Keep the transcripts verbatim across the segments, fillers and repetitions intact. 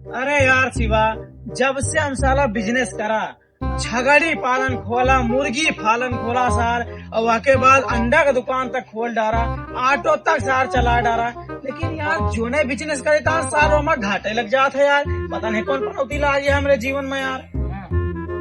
अरे यार शिवा, जब से हम साला business करा, छगड़ी पालन खोला, मुर्गी पालन खोला सार, और वहके बाद अंडा का दुकान तक खोल डारा, auto तक सार चला डारा, लेकिन यार जोने business करे ता सार ओमा घाटे लग जात है यार। पता नहीं कौन पनौती ला आई है हमरे जीवन में यार।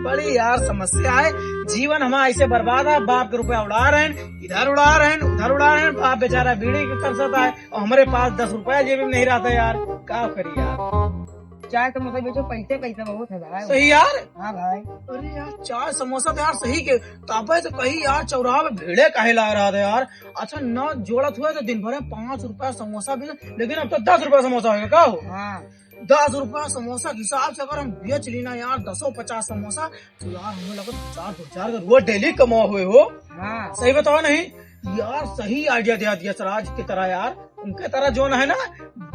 बड़ी यार समस्या है, जीवन हमारा ऐसे बर्बाद है। बाप के रुपया उड़ा रहे हैं, इधर उड़ा रहे हैं, उधर उड़ा रहे हैं, बाप बेचारा बीड़ी के तरसत है और हमरे पास दस रुपया जेब में नहीं रहता यार, का करी यार। चाय समोसा बेचो, पैसे पैसा बहुत है भाई। सही यार। हाँ भाई। अरे यार, चाय समोसा तो यार सही के, तापे तो कहीं यार चौराहा पे भीड़े काहे ला रहा था यार। अच्छा, ना जोड़त हुए तो दिन भर में पाँच रुपया समोसा भी, लेकिन अब तो दस रुपया समोसा होगा, का हो? हाँ। दस रुपया समोसा के हिसाब से अगर हम बेच ली ना यार, दसों पचास समोसा, तो यार हमें लगा चार सौ चार का रोज daily कमा हुए हो। हाँ। सही बताओ नहीं यार, सही idea दिया दिया सर, आज की तरह यार। उनके तरह जो ना है ना,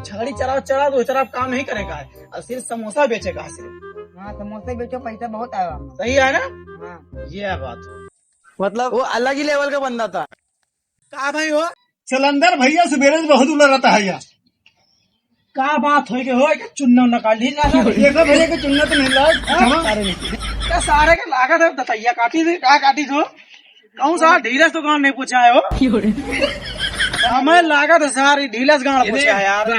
छगड़ी चराव चराव तो तरह काम नहीं करेगा है, और सिर्फ समोसा बेचेगा सिर्फ। हाँ, समोसे बेचो, पैसा बहुत आएगा। सही है ना? हाँ। ये है बात। मतलब वो अलग ही level का बंदा था। का भाई हो? सिलेंडर भैया सुबेरे से बहुत उलर रहता है यार। का बात होई के हो, के चुन्ना उन्ना काट ली ना? देखो भैया के चुन्ना तो नहीं लाग। हाँ? अरे नहीं। का सारे के लागत है दतैया काटी दे, का काटी दो? कौन सा ढीलस तो गांड नहीं पूछा है हो? हमें लागत है सारी ढीलस गांड पूछा है यार।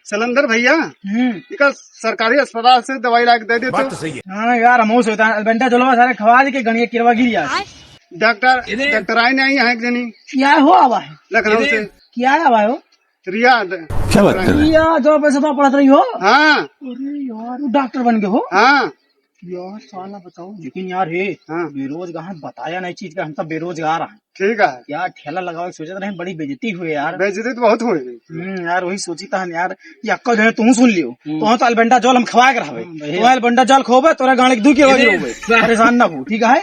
सिलेंडर भैया, हम्म। इका सरकारी अस्पताल से दवाई ला के दे दे बात तो। तो सही है। हाँ यार, हम सोचता है, अलबेंडाजोलवा सारे खवा दे के गणिया किरवा गिर जाए। डॉक्टर, डॉक्टर आई नहीं है एक जनी। क्या हो आवा है? लखनऊ से। क्या आवा है हो? रिया। क्या बात कर रहे हैं? रिया, जो पैसा तो पढ़त रही हो? हाँ। अरे यार, वो डॉक्टर बन गए हो? हाँ। यार साला बताओ, लेकिन यार हे, हाँ। बेरोजगार बताया नहीं चीज का, हम सब बेरोजगार हैं। ठीक है। यार ठेला लगावे के सोचत रहे, बड़ी बेइज्जती हुए यार। बेइज्जती तो बहुत हुई। हम्म, यार वही सोची था हम यार, यक्को जने तू सुन लियो। हम्म। तो हम तो अलबेंडाजोल हम खवा के रहबे। हम्म, बढ़िया। तो अलबेंडाजोल खोबे, तोरा गाड़ी के दू किलो अरे, रोबे। परेशान ना हो, ठीक है?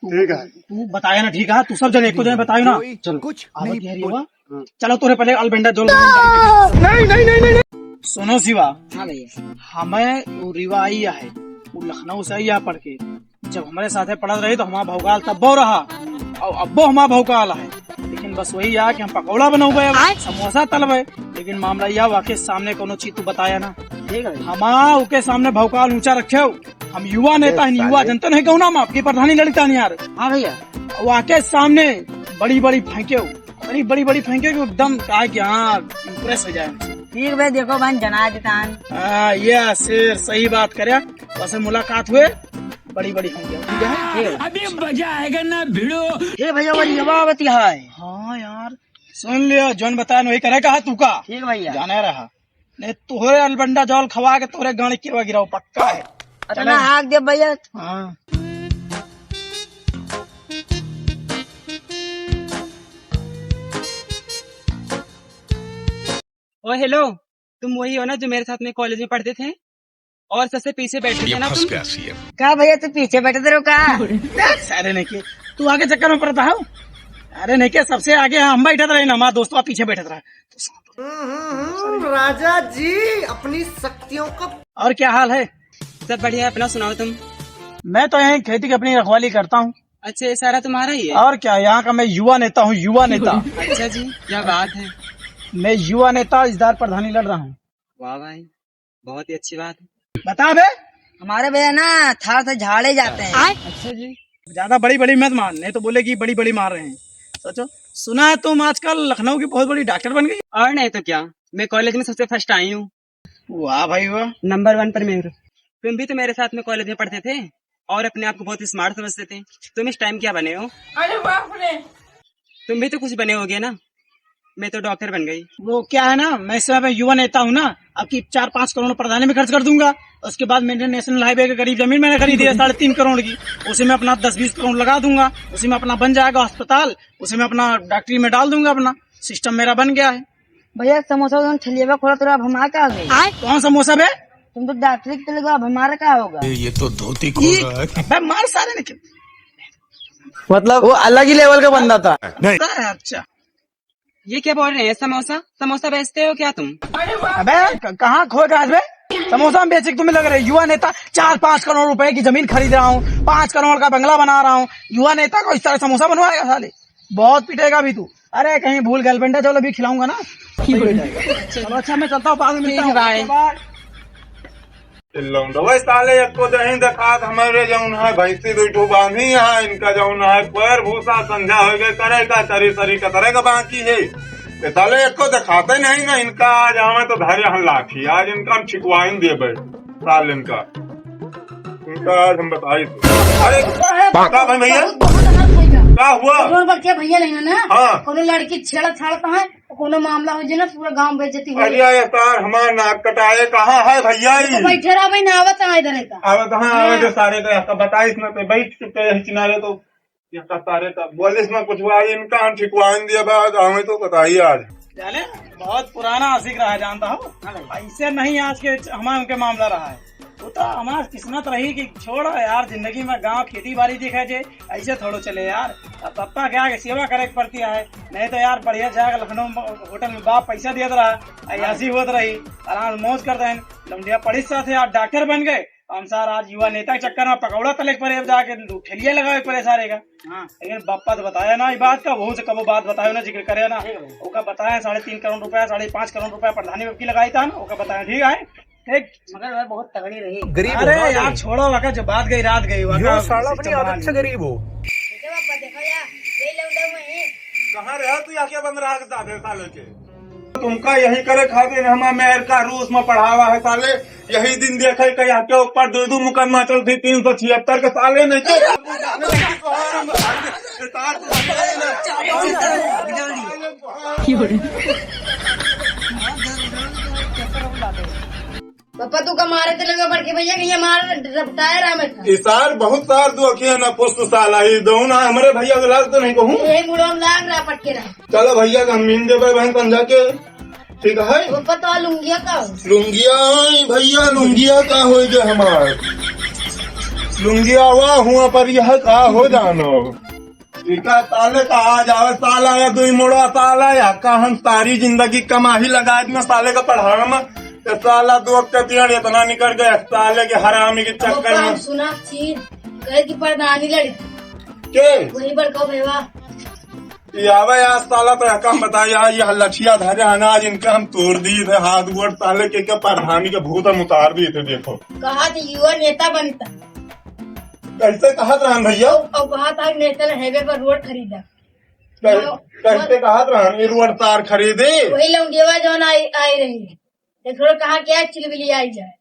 ठीक है। तू बताया ना, ठीक है? तू सब जने एको जने बतायो ना। चलो। कुछ आवत नहीं है रिया। हाँ। चलो तोरे पहले अलबेंडाजोल। नहीं, नहीं, नहीं, नहीं, नहीं। सुनो शिवा। हाँ भैया। हमें वो रिवा आई है, वो लखनऊ से आई है पढ़ के। जब हमारे साथे पढ़त रही तो हमारा भौकाल तब्बो रहा और अब्बो हमारा भौकाल है, लेकिन बस वही है कि हम पकौड़ा बनौबे, समोसा तलबे, लेकिन मामला यह हुआ कि सामने कोनो चीज तू बताया ना। ठीक है। हमारा ओके सामने भौकाल ऊंचा रखे हो। हम युवा नेता हैं, युवा जनता नहीं कहूँ ना, हम आपकी प्रधानी लड़ता नहीं यार। हाँ भैया। वाके सामने बड़ी बड़ी फेंके हो, बड़ी बड़ी बड़ी फेंके हो एकदम, कहा कि हाँ, इम्प्रेस हो जाए। ठीक भाई, देखो भाई, जना देता है। हाँ, ये शेर सही बात करे। वैसे मुलाकात हुए, बड़ी बड़ी फेंके हो, ठीक है? ठीक है। अभी मजा आएगा ना भिड़ो। ए भैया, वो रिवा आवती है। हाँ यार, सुन लियो, जौन बताया वही करे, कहा तू का? ठीक भैया। जाना रहा। नहीं, तोहरे अलबेंडाजोल खवा के तोहरे गाड़ी किरवा गिराओ, पक्का है। अच्छा, चलो। ना हाक दे भैया। हाँ। ओ हेलो, तुम वही हो ना जो मेरे साथ में कॉलेज में पढ़ते थे और सबसे पीछे बैठते थे ना तुम? का भैया, तू पीछे बैठते रहो का? सारे नहीं के, तू आगे चक्कर में पड़ता हो। अरे नहीं के, सबसे आगे हम बैठत रहे ना, हमारा दोस्तवा पीछे बैठत रहा। हम्म, हम्म, हम्म, राजा जी अपनी शक्तियों का। और क्या हाल है? सब बढ़िया है, अपना सुनाओ तुम। मैं तो यहीं खेती की अपनी रखवाली करता हूँ। अच्छा, ये सारा तुम्हारा ही है? और क्या, यहाँ का मैं युवा नेता हूँ, युवा नेता। अच्छा जी, क्या बात है। मैं युवा नेता इस बार प्रधानी लड़ रहा हूँ। वाह भाई, बहुत ही अच्छी बात है। बता बे। हमारे भैया ना थार से झाड़े जाते हैं। अच्छा जी। ज्यादा बड़ी बड़ी मत मार, नहीं तो बोले कि बड़ी बड़ी मार रहे हैं। सोचो, सुना है तुम आजकल लखनऊ की बहुत बड़ी डॉक्टर बन गई। और नहीं तो क्या, मैं कॉलेज में सबसे फर्स्ट आई हूँ। वाह भाई वाह। नंबर वन पर मैं। तुम भी तो मेरे साथ में कॉलेज में पढ़ते थे और अपने आप को बहुत स्मार्ट समझते थे। तुम इस टाइम क्या बने हो? अरे बाप रे। तुम भी तो कुछ बने होगे ना। मैं तो डॉक्टर बन गई। वो क्या है ना, मैं इस समय युवा नेता हूँ ना, अब की चार पाँच करोड़ प्रधानी में खर्च कर दूंगा। उसके बाद मैंने नेशनल हाईवे के करीब जमीन मैंने खरीदी है साढ़े तीन करोड़ की, उसी में अपना दस बीस करोड़ लगा दूंगा, उसी में अपना बन जाएगा अस्पताल, उसी में अपना डॉक्टरी में डाल दूंगा, अपना सिस्टम मेरा बन गया है। भैया, समोसा उधर ठेलिया खोला, तोरा अब हमार का हो गई? कौन समोसा बे? तुम तो डॉक्टरी के चले गए, अब हमारा का होगा? ये, ये तो धोती खोल रहा है। अबे मार सारे ने। मतलब वो अलग ही लेवल का बंदा था। नहीं। अच्छा, ये क्या बोल रहे हैं? समोसा, समोसा बेचते हो क्या तुम? अबे क-, कहाँ खो गया बे? समोसा हम बेचे कि तुम्हें लग रहे? युवा नेता, चार पाँच करोड़ रुपए की जमीन खरीद रहा हूँ, पाँच करोड़ का बंगला बना रहा हूँ। युवा नेता को इस तरह समोसा बनवाएगा साले? बहुत पिटेगा भी तू। अरे कहीं भूल गए, बेंडा चलो अभी खिलाऊंगा ना। चलो अच्छा, मैं चलता हूँ, बाद में मिलता हूँ। ठीक है, bye। Bye। लौंडवा साले एको दही देखात हमरे जौन है, भैंसी दुई ठो बांधी है, इनका जौन है पैर भूसा संझा हो गए, करे का तरी सरी का तरह का बाकी है। ये साले एको देखाते नहीं ना, इनका आज हमें तो धरे हन लाठी, आज इनका हम छिकवाइन देबे साल इनका, इनका आज हम बताई। अरे का भाई भैया, बहुत, बहुत अलग भैया। का हुआ? रोड पर के भैया नहीं है ना? हाँ। कोनो लड़की छेड़ा छाड़ता है, कोनो मामला हो जाए ना, पूरा गांव बेइज्जती हो अरे जाए। यार, तार हमार नाक कटाए, कहाँ है भैया तो ई? बैठे रहो भाई, ना आवत है इधर का। आवत, हाँ, हाँ। आवत है सारे का, का बताइस ना, तो बैठ चुपे यही किनारे, तो ये का सारे का बोलिस ना कुछ हुआ, इनका हम छिकवाइन दिया बा, आज हमें तो बताइए आज। जाने, बहुत पुराना आशिक रहा है, जानता हो? हाँ भाई। ऐसे नहीं आज के हमारे उनके मामला रहा है। वो तो हमार किस्मत रही कि छोड़ यार, जिंदगी में गांव खेती बाड़ी दिखे जे, ऐसे थोड़ो चले यार। अब पप्पा के आगे सेवा करे के पड़ती है, नहीं तो यार बढ़िया जाके लखनऊ में होटल में बाप पैसा देत रहा, अय्यासी होत रही, आराम मौज कर रहे हैं। लौंडिया पड़ी साथ यार डॉक्टर बन गए, हम सार आज युवा नेता के चक्कर में पकौड़ा तले के पड़े, अब जाके ठेलिया लगावे के पड़े सारे का। हाँ। लेकिन पप्पा तो बताया ना ये बात का, वहू से कबो बात बतायो ना, जिक्र करे ना। ठीक है भाई। ओका बताया साढ़े तीन करोड़ रुपया, साढ़े पाँच करोड़ रुपया प्रधानी बाबू की लगाई था ना, ओका बताया, ठीक है। ठीक। मगर वह बहुत तगड़ी रही। गरीब अरे हो ना यार, गरीब। छोड़ो, वका जो बात गई, रात गई, वका यो साला अपनी आदत से गरीब हो। देखो बाबा, देखो यार, ये लौंडा में है। कहाँ रहे तू, यहाँ के बंद रहा के साले के? तुमका यही करे खातिर हम अमेरिका, रूस में पढ़ावा है साले। यही दिन देखे कि यहाँ के ऊपर दो दो मुकदमा चलती, तीन सौ छिहत्तर के साले नहीं तो। पापा, तू का मारे ते लगे बड़के भैया के, ये मार रपटाए रहा मैं था। ई सार बहुत सार दो अखिया ना पुस्त साला, ई दो ना हमरे भैया के लाग तो नहीं कहूँ। ये मुड़ो में लाग रहा, पटके रहा। चलो भैया का हम मीन देबे बहन समझा के, ठीक है? पापा, तो लुंगिया का हो? लुंगिया, आई भैया, लुंगिया का हो गया हमार? लुंगिया हुआ हुआ पर यह का हो जानो? इका साले का आ जावे साला, या दुई मुड़वा साला, या का हम सारी जिंदगी कमाही लगाए में साले का पढ़ावे में, तो साला दो के पेड़ इतना निकल गया साले के हरामी के अब चक्कर काम में। सुना चीज, कहे कि प्रधानी लड़ी। के? वही बड़का भैया। ये आवे यार साला, तो का हम बताई यार, ये लठिया धरे अनाज इनका हम तोड़ दी थे, हाथ गोड़ साले के, के प्रधानी के भूत हम उतार दी थे, देखो। कहा तो युवा नेता बनता। कैसे कहत रहन भैया? और कहा था नेशनल हाईवे पर रोड खरीदा। कै-, हाँ, कैसे कहत रहन, ये रोड तार खरीदे? वही लौंडियवा जौन आई, आई रही है। एक रोड कहाँ क्या चिलबिली आई जाए।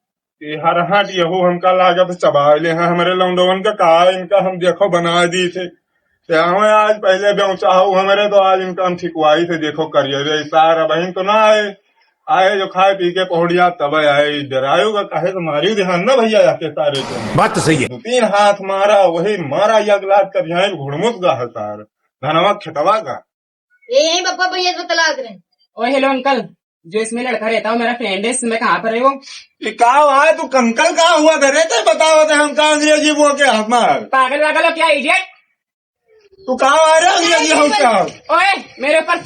ये हर हाट यहू हमका लागत चबाए ले हैं हमरे लौंडवन का, का इनका हम देखो बना दी थे। ते हमें आज पहले बेउचाहू हमरे तो आज इनका हम ठिकवाई थे, देखो करिए रे सार, अब तो ना आए, आए जो खाए पी के पहुड़िया तब आए, डरायो का काहे तो मारी देहन ना भैया, आके सारे को। बात तो सही है। दो तीन हाथ मारा, वही मारा यगलात कर यहाँ घुड़मुस गा है सार, धनवा खेतवा का। ये यही बप्पा भैया से बतलात रहे। ओ हेलो अंकल, जो इसमें लड़का रहता है मेरा फ्रेंड है, इसमें कहाँ पर है वो? ये का हुआ है? तू कंकल का हुआ धरे थे? बताओ थे हमका अंग्रेजी बोल के हमार। पागल वागल हो क्या, इडियट? तू का आ रहा है अंग्रेजी हम क्या? ओए, मेरे ऊपर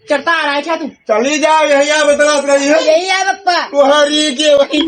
चढ़ता आ रहा है क्या तू? चली जाओ, यही आ बतलात रही है। यही आ बप्पा। तुम्हारी के वही